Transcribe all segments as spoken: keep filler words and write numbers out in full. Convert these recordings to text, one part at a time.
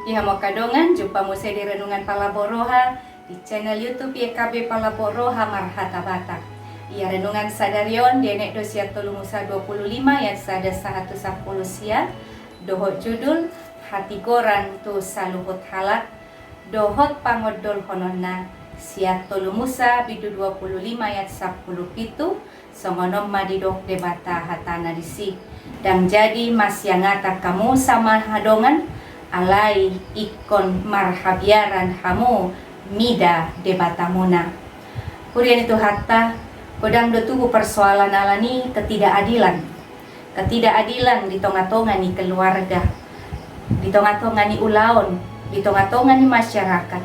Di hamu angka dongan, jumpa muse di renungan Palambok Roha di channel YouTube Y K B Palambok Roha Marhata Batak. Ia renungan sadari on dienet do sian Tolu Musa dua puluh lima ayat sada sahat tu sampulu sia, dohot judul Hatigoran tu Saluhut Halak, dohot pangondolhononna sian Tolu Musa bindu dua puluh lima ayat sampulu pitu. Songon on ma didok Debata hatana disi: Ndang jadi masiangatan hamu sama haha dongan, alai ingkon marhabiaran hamu mida debatamuna. Huria ni Tuhanta, godang do tubu persoalan ala ni ketidakadilan. Ketidakadilan di tongatonga ni keluarga, di tongatonga ni ulaon, di tongatonga ni masyarakat,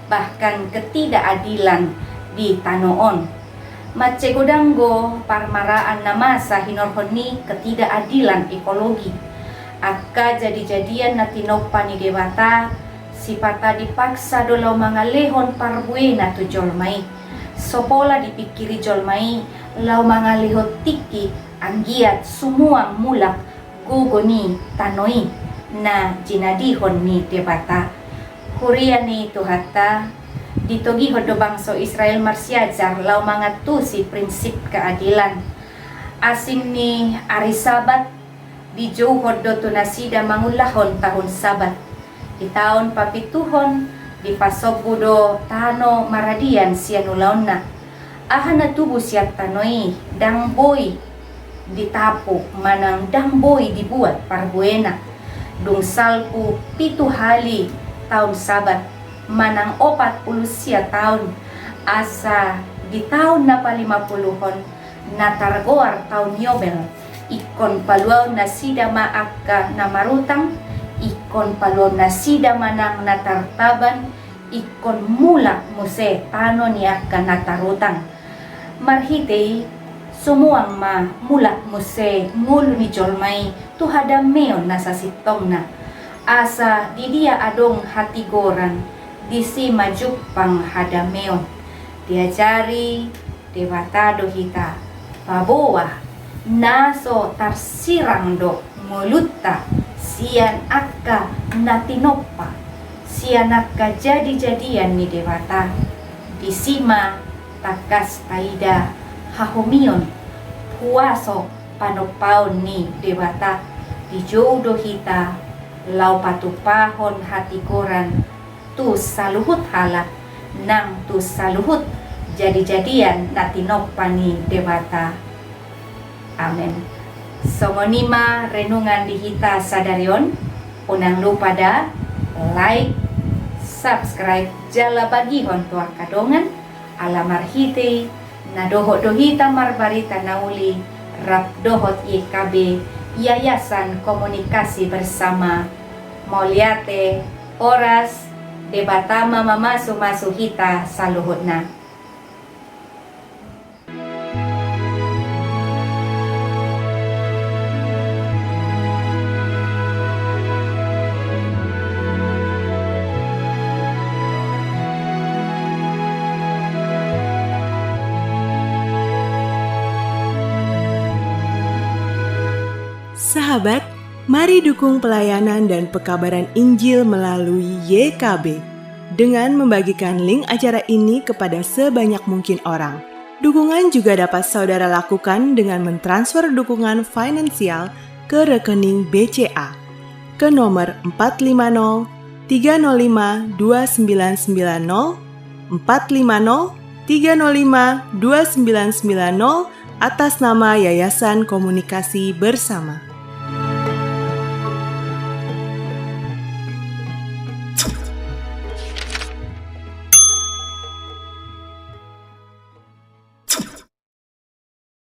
bahkan ketidakadilan di tano on. Mansai godang do parmaraan na masa hinorhon ni ketidakadilan ekologi. Angka jadijadian na tinompa ni Debata, sipata dipaksa do laho mangalehon parbuena tu jolma i. So pola dipingkiri jolma i laho mangalehon tingki anggiat sumuang mulak gogo ni tano i na jinadihon ni Debata. Huria ni Tuhanta, ditogihon do bangso Israel marsiajar laho mangantusi prinsip keadilan. Asing ni ari Sabat, dijouhon do tu nasida mangullahon tahun Sabat. Di taon papituhon, dipasombu do tano maradian sian ulaonna. Aha na tubu sian tano i ndang boi ditapu manang ndang boi dibuat parbuena. Dung salpu pitu hali taon Sabat manang opat pulu sia taon, asa di taon na palimapuluhon, na targoar taon Yobel, ingkon paluaon nasida ma angka na marutang, ingkon paluaon nasida ma nang na tartaban, ingkon mulak muse tano ni angka na tarutang. Marhite i, sumuang ma mulak muse ngolu ni jolma i tu hadameon na sasintongna. Asa di dia adong hatigoran, disi ma jumpang hadameon. Diajari Debata do hita, paboa na so tarsirang do ngolunta sian angka na tinompa, sian angka jadijadian ni Debata. Disi ma tangkas taida hahomion, huaso panompaon ni Debata. Dijou do hita laho patupahon hatigoran tu saluhut halak nang tu saluhut jadijadian na tinompa ni Debata. Amen. Songon i ma renungan di hita sadari on. Unang lupa da like, subscribe, jala bagihon tu angka dongan, ala marhite i na dohot do hita marbarita na uli rap dohot Y K B, Yayasan Komunikasi Bersama. Mauliate, horas, Debata ma mamasumasu hita saluhutna. Sahabat, mari dukung pelayanan dan pekabaran Injil melalui Y K B dengan membagikan link acara ini kepada sebanyak mungkin orang. Dukungan juga dapat saudara lakukan dengan mentransfer dukungan finansial ke rekening B C A ke nomor empat lima nol tiga nol lima dua sembilan sembilan nol, empat lima nol tiga nol lima dua sembilan sembilan nol, atas nama Yayasan Komunikasi Bersama.